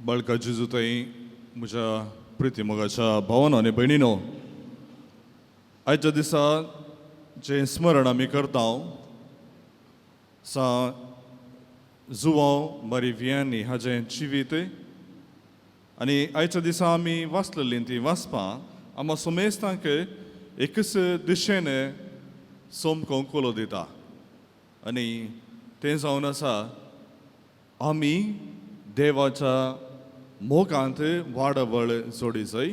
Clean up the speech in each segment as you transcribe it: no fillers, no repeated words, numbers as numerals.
बाळका जेजू ताई, म्हज्या प्रिती मोगाच्या भावानो आनी भयणीनो, आयच्या दिसा जें स्मरण आमी करता सा जुवांव मारी वियानी हाजें जिवीत आनी आयच्या दिसा आमी वाचलेलीं तीं वाचपां आमकां समेस्तांक एकच दिशेन सोमको कोलो दिता आनी तें जावन आसा आमी देवाच्या मोगांत वाडवळ जोडी जाय,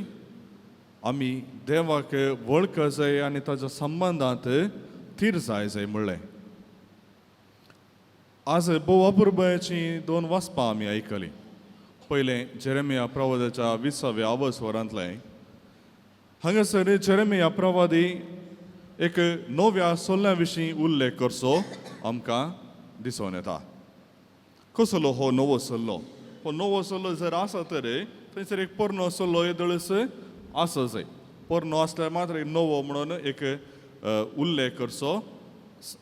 आमी देवाक वळख जाय आनी ताच्या संबंदांत थीर जाय जाय म्हणलें. आज भोव अपुरबायेचीं दोन वाचपां आमी आयकलीं. पयलें जेरेमिया प्रवादाच्या विसाव्या आवसवरांतलें. हांगासर जेरेमिया प्रवादी एक नव्या सोल्ल्या विशीं उल्लेख करचो आमकां दिसून येता. कसलो हो नवो सल्लो? हो नवो सल्लो जर आसा तर थंयसर एक पोरनो सल्लो येदोळच आसा जाय. पोरनो आसल्यार मात्र एक नवो म्हणून एक उल्लेख करचो,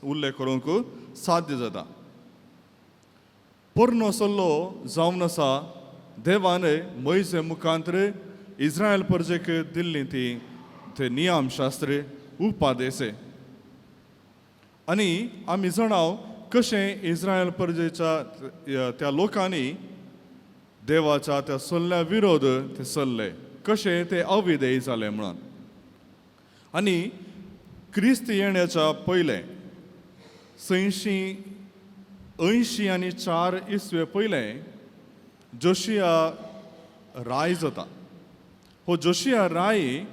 उल्लेख करूंक साध्य जाता. पोरनो सल्लो जावन आसा देवान मोयजे मुखांत्र इस्रायल परजेक दिल्ली ती ते नियमशास्त्र उपादेसे आनी आमी जाणाव कशें इस्रायल परजेच्या त्या लोकांनी देवाच्या त्या सल्ल्या विरोध ते सल्ले, कशें ते अविधेय जाले म्हणून. आनी क्रिस्त येण्याच्या पयलें 684 इसवे पयलें जोशिया राय जाता. हो जोशिया राय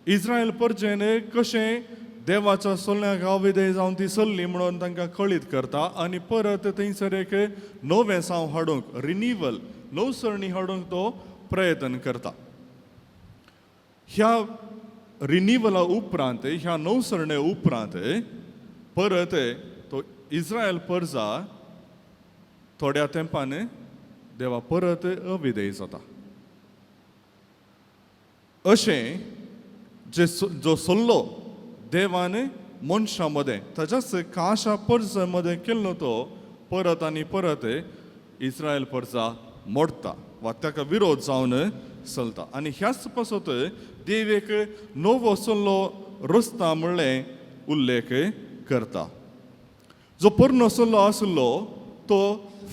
इस्रायल परजेन कशें देवाच्या सल्ल्याक अविधेय जावन ती सल्ली म्हणून तांकां कळीत करता आनी परत थंयसर एक नवें साव हाडूंक, रिनिवल, नवसरणी हाडूंक तो प्रयत्न करता. ह्या रिनिवला उपरांत, ह्या नवसरणे उपरांत परत तो इस्रायल परजा थोड्या तेंपान देवा परत अविधेय जाता. अशें जे जो सल्लो देवान मनशां मदें ताच्याच काशा परजा मदें केल्लो तो परत आनी परत इस्रायल परजा मोडटा वा ताका विरोध जावन चलता. आनी ह्याच पासत देव एक नवो सल्लो रचता म्हणलें उल्लेख करता. जो पोरनो सल्लो आशिल्लो तो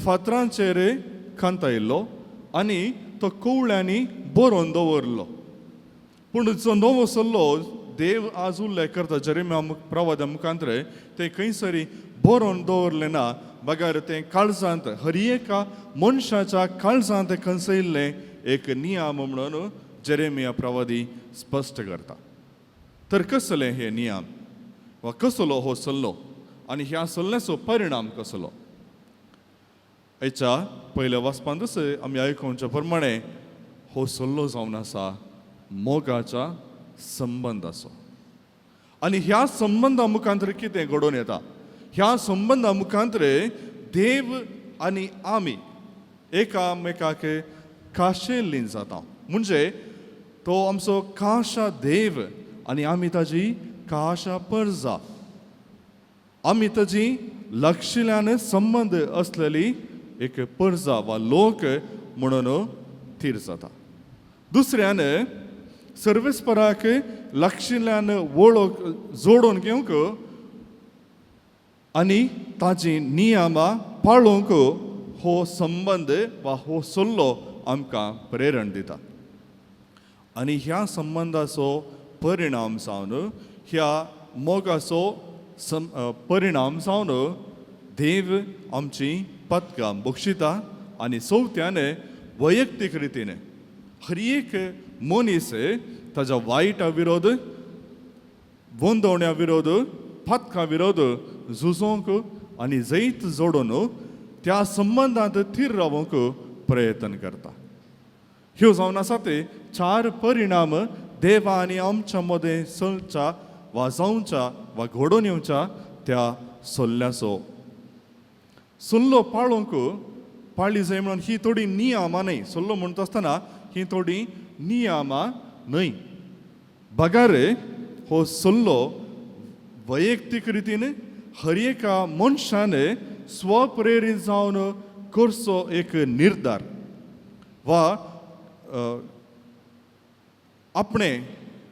फातरांचेर खांतायल्लो आनी तो कवळ्यांनी बरोवन दवरलो. पूण जो नवो सल्लो देव आज उल्लेख करता जेरेमिया प्रवादा मुखांतरे ते खंयसरी बरोवन दवरलें ना, बगर तें काळजांत हर एका मनशाच्या काळजांत खंसयल्लें एक नियम म्हणून जेरेमिया प्रवादी स्पश्ट करता. तर कसले हे नियम वा कसलो हो सल्लो आनी ह्या सल्ल्याचो परिणाम कसलो? आयच्या पयल्या वाचपांतच आमी आयकुच्या प्रमाणे हो सल्लो जावन आसा मोगाच्या संबंदाचो. आनी ह्या संबंदा मुखांतर कितें घडोवन येता? ह्या संबंदा मुखांतर देव आनी आमी एकामेकाक खाशेल्ली जाता. म्हणजे तो आमचो खाशा देव आनी आमी ताजी खाशा परजा, आमी ताजी लक्षिल्यान संबंद असलेली एक परजा वा लोक म्हणून थीर जाता. दुसऱ्यान सर्वेस्पराक लक्षिल्यान वळख जोडून घेवंक आनी ताजी नियमां पाळोवंक हो संबंद वा हो सल्लो आमकां प्रेरण दिता. आनी ह्या संबंदाचो परिणाम जावन, ह्या मोगाचो परिणाम जावन देव आमची पदकां बक्षिता. आनी चवथ्यान वैयक्तीक रितीन हर एक मनीस ताच्या वायटा विरोध, गोंदवण्या विरोध, पातका विरोध झुजोवंक आनी जैत जोडून त्या संबंदांत थीर रावंक प्रयत्न करता. ह्यो जावन आसा ते चार परिणाम देवा आनी आमच्या मदें चलच्या वा जावच्या वा घडोवन येवच्या त्या सल्ल्याचो. सल्लो पाळोवंक पाळी जाय म्हणून ही थोडी नियमां न्हय. सल्लो म्हणटा आसतना ही थोडी नियमां न्हय, बगर हो सल्लो वैयक्तीक रितीन हर एका मनशान स्वप्रेरीत जावन करचो एक निर्धार. वा आपणे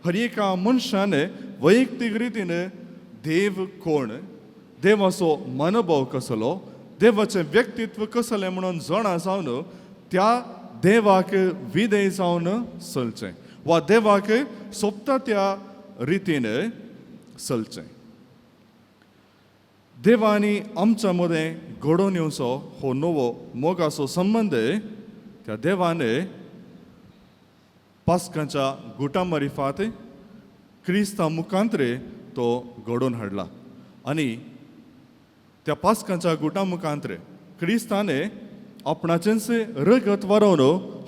हर एका मनशान वैयक्तीक रितीन देव कोण, देवाचो मनोभाव कसलो, देवाचें व्यक्तित्व कसलें म्हणून जाणा जावन त्या देवाक विधेय जावन चलचें वा देवाक सोबता त्या रितीन चलचें. देवांनी आमच्या मदें घडोवन येवचो हो नवो मोगाचो संबंद त्या देवान पास्कांच्या गुटा मारिफात क्रिस्ता मुखांतरे तो घडोवन हाडला आनी त्या पास्कांच्या गुटा मुखांतरे क्रिस्ताने आपणाचेंच रगत वारोवन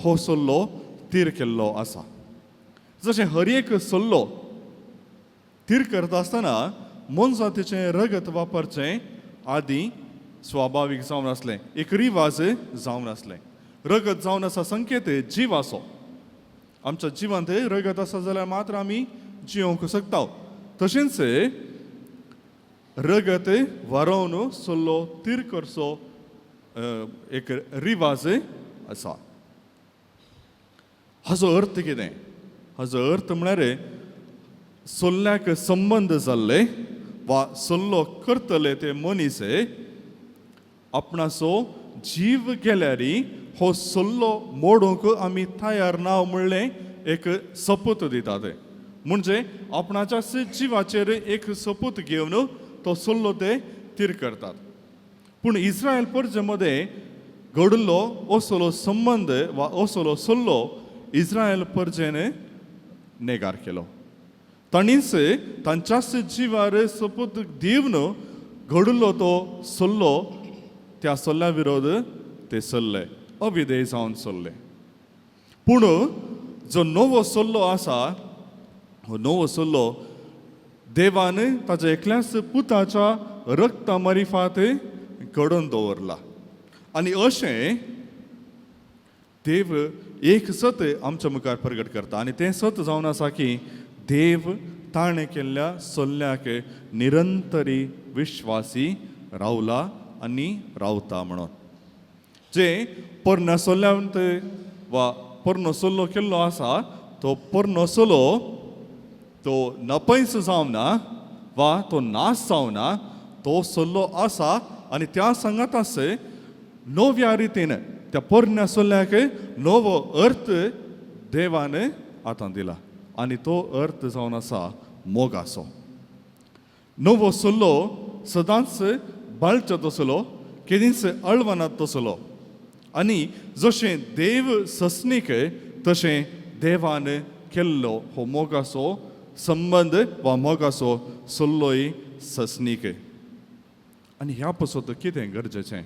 हो सल्लो तीर केल्लो आसा. जशें हर एक सल्लो तीर करता आसतना मोनजातीचें रगत वापरचें आदी स्वाभावीक जावन आसलें, एक रिवाज जावन आसलें. रगत जावन आसा संकेत जिवाचो. आमच्या जिवांत रगत आसा जाल्यार मात्र आमी जियोंक शकता. तशेंच रगत वारोवन सल्लो तीर करचो एक रिवाज आसा. हाजो अर्थ कितें? हाजो अर्थ म्हळ्यार सोल्ल्याक संबंद जाल्ले वा सल्लो करतले ते मनीस आपणाचो जीव गेल्यार हो सल्लो मोडूंक आमी तयार ना म्हणलें एक सपूत दितात. म्हणजे आपणाच्या जिवाचेर एक सपूत घेवन तो सल्लो ते तीर करतात. पूण इस्रायल परजे मदें घडिल्लो असलो संबंद वा असलो सल्लो इस्रायल परजेन नेगार केलो. तांणीच तांच्याच जिवार सपूत दिवन घडिल्लो तो सल्लो त्या सल्ल्या विरोध ते सल्ले अविधेय जावन चल्ले. पूण जो नवो सल्लो आसा हो नवो सल्लो देवान ताच्या एकल्याच पुताच्या रक्ता मारिफात घडोवन दवरला. आनी अशें देव एक सत आमच्या मुखार प्रगट करता आनी तें सत जावन आसा की देव ताणें केल्ल्या सल्ल्याक निरंतरी विश्वासी रावला आनी रावता म्हणून. जे पोरण्या सल्ल्यांत वा पोरणो सल्लो केल्लो आसा तो पोरणो सल्लो तो नपयस जावना वा तो नाश जावना, तो सल्लो आसा आनी त्या सांगाताच नव्या रितीन त्या पोरण्या सल्ल्याक नवो अर्थ देवान आतां दिला आनी तो अर्थ जावन आसा मोगाचो. नवो सल्लो सदांच बाळचो तसलो, केदींच अळवनात तसलो आनी जशें देव सस्नीक तशें देवान केल्लो हो मोगाचो संबंद वा मोगाचो सल्लोय सस्नीक. आनी ह्या पसत कितें गरजेचें?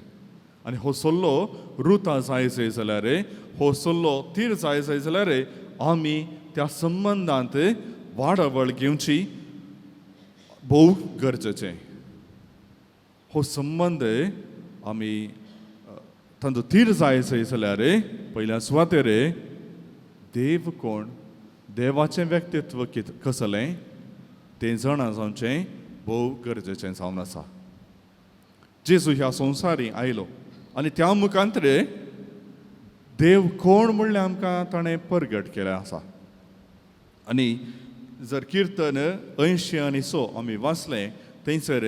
आनी हो सल्लो रुता जाय जाय जाल्यार, हो सल्लो तीर जाय जाय जाल्यार आमी त्या संबंदांत वाडावळ घेवची भोव गरजेचें. हो संबंद आमी तांचो तीर जाय जाय जाल्यार पयल्या सुवातेर देव कोण, देवाचें व्यक्तित्व कित कसलें तें जाणा जावचें भोव गरजेचें जावन आसा. जेजू ह्या संवसारी आयलो आनी त्या मुखांतरे देव कोण म्हणलें आमकां ताणें परगट केलें आसा. आनी जर किर्तन 80 आनी 100 आमी वाचलें थंयसर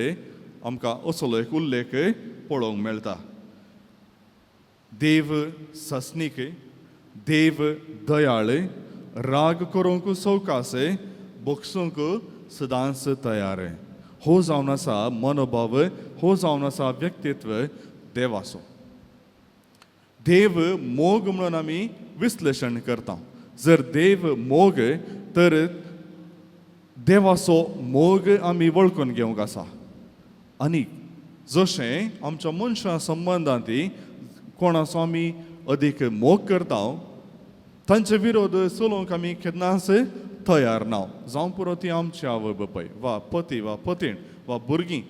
आमकां असलो एक उल्लेख पळोवंक मेळटा. देव सस्नीक, देव दयाळ, राग करूंक सवकास, बोगसूंक सदांच तयार. हो जावन आसा मनोभाव, हो जावन आसा व्यक्तित्व देवाचो. देव मोग म्हणून आमी विश्लेशण करता. जर देव मोग तर देवाचो मोग आमी वळखून घेवंक आसा. आनी जशें आमच्या मनशां संबंदांत कोणाचो आमी अदीक मोग करता तांचे विरोध चलोवंक आमी केन्नाच तयार ना. जावं पुरो ती आमची आवय बापाय वा पती वा पतीण वा भुरगीं,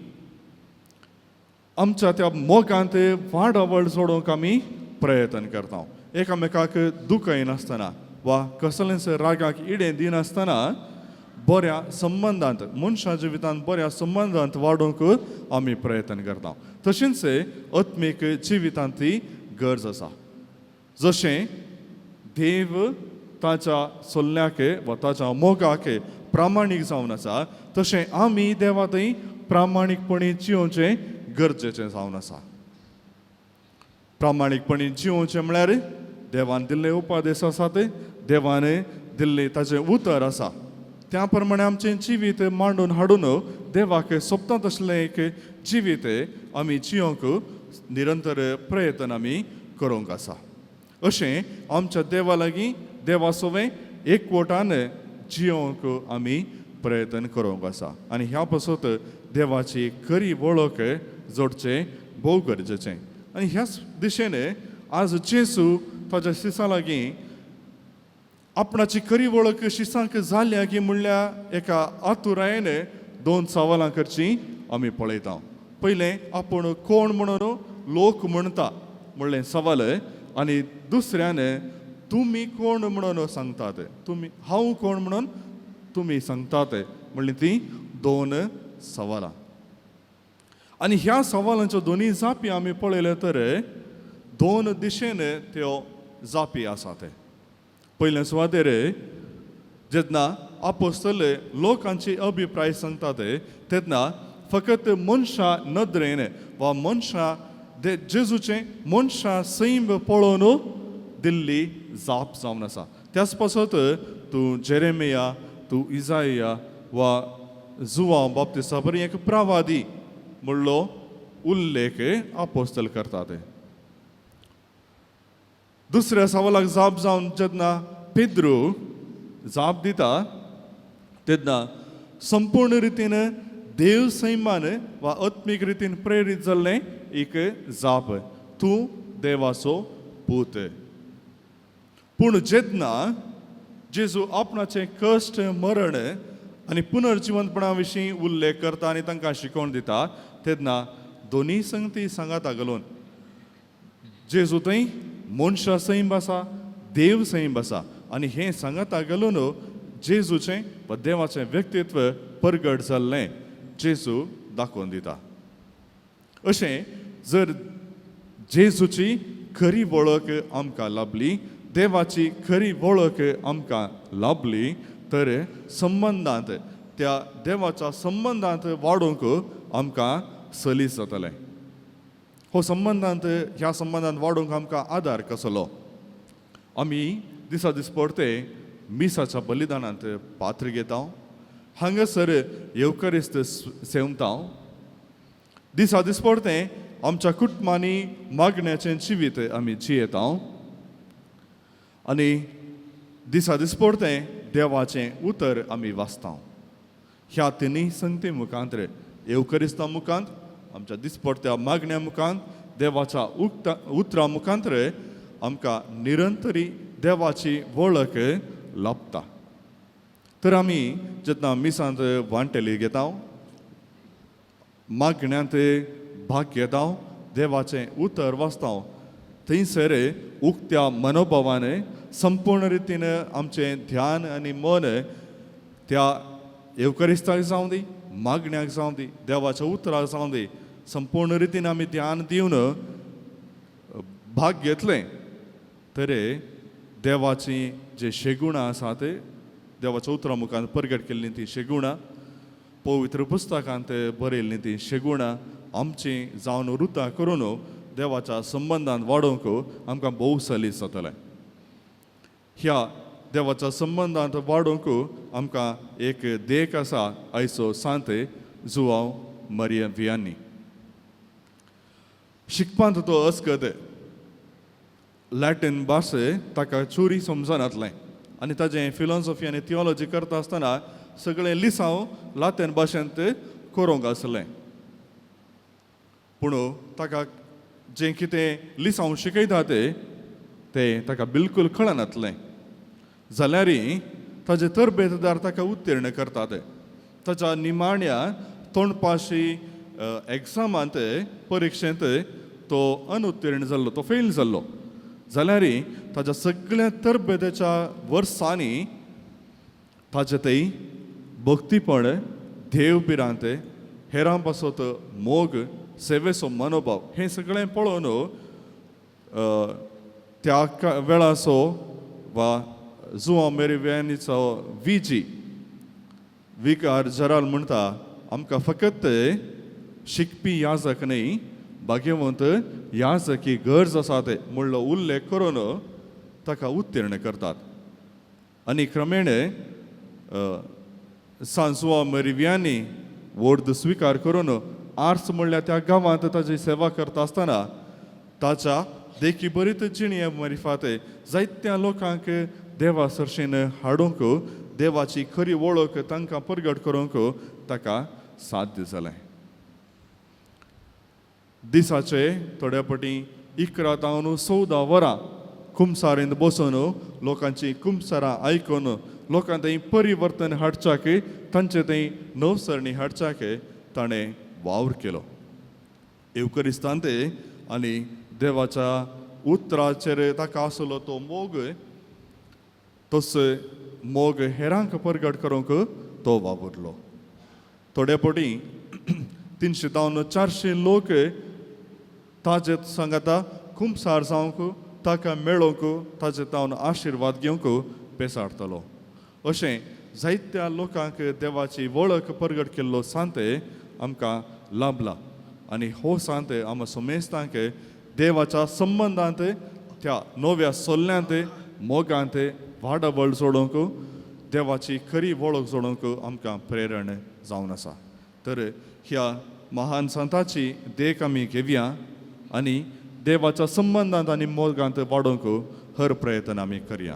आमच्या त्या मोगांत वाडावळ जोडोवंक आमी प्रयत्न करता. एकामेकाक दुखयनासतना वा कसलेंच रागाक इडें दिनासतना बऱ्या संबंदांत मनशा जिवितांत बऱ्या संबंदांत वाडोवंक आमी प्रयत्न करता. तशेंच आत्मीक जिवितांत ती गरज आसा. जशें देव ताच्या सल्ल्याक वा ताच्या मोगाक प्रामाणीक जावन आसा, तशें आमी देवा थंय प्रामाणीकपणी जियोवचें गरजेचें जावन आसा. प्रामाणीकपणी जियोवचें म्हळ्यार देवान दिल्ले उपदेश आसात, देवान दिल्लें ताचें उतर आसा, त्या प्रमाणे आमचें जिवीत मांडून हाडून देवाक सोबता तसलें एक जिवीत आमी जियोंक निरंतर प्रयत्न आमी करूंक आसा. अशें आमच्या देवा लागीं देवा सोवें एकवटान जियोंक आमी प्रयत्न करूंक आसा. आनी ह्या पासत देवाची खरी वळख जोडचें भोव गरजेचें. आनी ह्याच दिशेन आज जेजू ताच्या शिसां लागीं आपणाची खरी वळख शिसांक जाल्या की म्हणल्या एका आतुरायेन दोन सवालां करचीं आमी पळयता. पयलें, आपूण कोण म्हणून लोक म्हणटा म्हणलें सवाल, आनी दुसऱ्यान तुमी कोण म्हणून सांगतात, तुमी हांव कोण म्हणून तुमी सांगतात म्हणली ती दोन सवालां. आनी ह्या सवालांच्यो दोनूय जापी आमी पळयले तर दोन दिशेन त्यो जापी आसात. पयले सुवातेर जेन्ना आपोस्तल लोकांची अभिप्राय सांगतात तेन्ना फकत मनशा नदरेन वा मनशा जेजूचें मनशा सैम पळोवन दिल्ली जाप जावन आसा. त्याच पासत तूं जेरेमिया, तूं इजाया वा जुवांव बाप्तिस्ता बरी एक प्रवादी म्हणलो उल्लेख आपोस्तल करतात. दुसऱ्या सवालाक जाप जावन जेन्ना पेद्रू जाप दिता तेन्ना संपूर्ण रितीन देव सैमान वा आत्मीक रितीन प्रेरीत जाल्लें एक जाप, तूं देवाचो पूत. पूण जेन्ना जेजू आपणाचें कश्ट, मरण आनी पुनर्जिवंतपणा विशीं उल्लेख करता आनी तांकां शिकोवन दिता तेन्ना दोनूय संगती सांगाता घालून जेजू थंय मनशा सैम आसा, देव सैम आसा, आनी हें सांगाता घालून जेजूचें वा देवाचें व्यक्तित्व परगट जाल्लें जेजू दाखोवन दिता. अशें जर जेजूची खरी वळख आमकां लाभली, देवाची खरी वळख आमकां लाभली तर संबंदांत त्या देवाच्या संबंदांत वाडोवंक आमकां सलीस जातलें. हो संबंदांत ह्या संबंदांत वाडोवंक आमकां आदार कसलो? आमी दिसा दीस पडते मिसाच्या बलिदानांत पात्र घेता, हांगासर येवकरिस्त सेवता, दिसा दीस पडते आमच्या कुटुंबांनी मागण्याचें जिवीत आमी जियेता आनी दिसा दीस पडते देवाचें उतर आमी वाचता. ह्या तिनूय संगती मुखांत, येवकरिस्ता मुखांत, आमच्या दिसपडत्या मागण्या मुखांत, देवाच्या उतरा मुखांत आमकां निरंतरी देवाची वळख लाभता. तर आमी जेन्ना मिसांत वांटेली घेता, मागण्यांत भाग घेता, देवाचें उतर वाचता, थंयसर उक्त्या मनोभावान संपूर्ण रितीन आमचें ध्यान आनी मन त्या येवकरिस्ताक जावं दी, मागण्याक जावं दी, देवाच्या उतराक जावं दी, संपूर्ण रितीन आमी ध्यान दिवन भाग घेतलें तर देवाची जे शेगुणां आसात, देवाच्या उतरां मुखार परगट केल्लीं तीं शेगुणां, पवित्र पुस्तकांत बरयल्लीं तीं शेगुणां आमची जावन रुता करून देवाच्या संबंदान वाडोवंक आमकां भोव सलीस जातलें. ह्या देवाच्या संबंदांत वाडोवंक आमकां एक देख आसा आयचो सांत जुवांव मरिया वियांनी. शिकपांत तो अस्कत, लॅटीन भास ताका चोरी समजनातलें आनी ताजें फिलॉसॉफी आनी थियोलॉजी करता आसतना सगळें लिसांव लातीन भाशेंत करूंक आसलें. पूण ताका जें कितें लिसांव शिकयता तें ताका बिलकूल कळनातलें. जाल्यार ताजे तरबेतदार ताका उत्तीर्ण करतात. ताच्या निमाण्या तोंडपाशी एग्जामांत परिक्षेंत तो अनुत्तीर्ण जाल्लो, तो फेल जाल्लो. जाल्यार ताच्या सगळ्या तरबेतेच्या वर्सांनी ताचे थंय भक्तीपण, देव भिरांत, हेरां पासत मोग, सेवेचो मनोभाव हें सगळें पळोवन त्या वेळाचो वा जुआंव मेरी वियानीचो विजी विकार जराल म्हणटा, आमकां फकत शिकपी याजक न्हय, भाग्यवंत याजकी गरज आसा ते म्हणलो उल्लेख करून ताका उत्तीर्ण करतात. आनी क्रमेण सांजुआ मेरी वर्द स्विकार करून आर्स म्हणल्यार त्या गांवांत ताजी सेवा करता आसतना ताच्या देखी बरीत जिणये मरिफात जायत्या लोकांक देवा सरशीन हाडूंक, देवाची खरी वळख तांकां परगट करूंक ताका साध्य जालें. दिसाचे थोड्या पटी 11 तावन 14 वरां कुमसारींत बसून लोकांची कुमसारां आयकून लोकां थंय परिवर्तन हाडच्याक, तांचे थंय नवसरणी हाडच्याक ताणें वावर केलो. येवकरिस्तांत आनी देवाच्या उतराचेर ताका आसलो तो मोग, तस मोग हेरांक परगट करूंक तो वावुरलो. थोडे पटी 300 तावन 400 लोक ताजे सांगाता कुमसार जावंक, ताका मेळोवंक, ताजे तावन आशिर्वाद घेवंक पेसाडटलो. अशें जायत्या लोकांक देवाची वळख परगट केल्लो सांत आमकां लाभला. आनी हो सांत आमकां समेस्तांक देवाच्या संबंदांत, त्या नव्या सोल्ल्यांत, मोगांत वाडावळ जोडूंक, देवाची खरी वळख जोडूंक आमकां प्रेरण जावन आसा. तर ह्या महान संताची देख आमी घेवया आनी देवाच्या संबंदांत आनी मोगांत वाडोवंक हर प्रयत्न आमी करया.